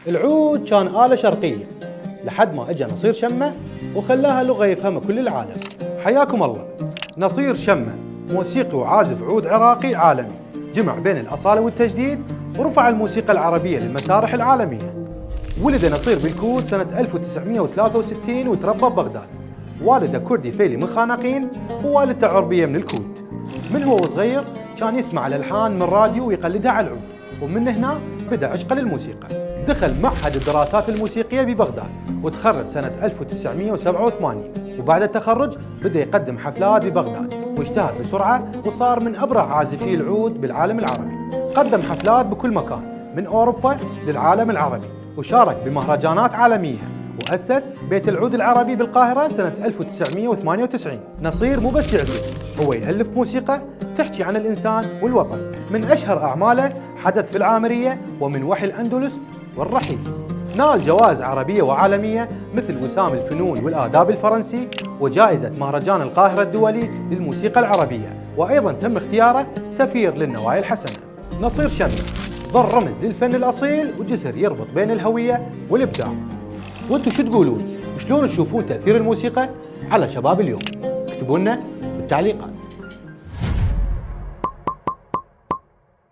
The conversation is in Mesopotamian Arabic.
العود كان آلة شرقية لحد ما اجى نصير شمة وخلاها لغة يفهمها كل العالم. حياكم الله. نصير شمة موسيقي وعازف عود عراقي عالمي، جمع بين الأصالة والتجديد ورفع الموسيقى العربية للمسارح العالمية. ولد نصير بالكوت سنة 1963 وتربى ببغداد. والده كردي فيلي من خانقين ووالدته عربية من الكوت. من هو صغير كان يسمع الألحان من راديو ويقلدها على العود، ومن هنا بدأ عشقه للموسيقى. دخل معهد الدراسات الموسيقية ببغداد وتخرج سنة 1987، وبعد التخرج بدأ يقدم حفلات ببغداد واشتهر بسرعة وصار من أبرع عازفي العود بالعالم العربي. قدم حفلات بكل مكان من أوروبا للعالم العربي، وشارك بمهرجانات عالمية، وأسس بيت العود العربي بالقاهرة سنة 1998. نصير مو بس يعزف، هو يألف موسيقى تحكي عن الإنسان والوطن. من أشهر أعماله حدث في العامرية ومن وحي الأندلس والرحيل. نال جوائز عربية وعالمية مثل وسام الفنون والآداب الفرنسي وجائزة مهرجان القاهرة الدولي للموسيقى العربية، وأيضا تم اختياره سفير للنوايا الحسنة. نصير شمة ظل رمز للفن الأصيل وجسر يربط بين الهوية والإبداع. وانتم شو تقولون؟ شلون تشوفون تأثير الموسيقى على شباب اليوم؟ اكتبوا لنا بالتعليقات.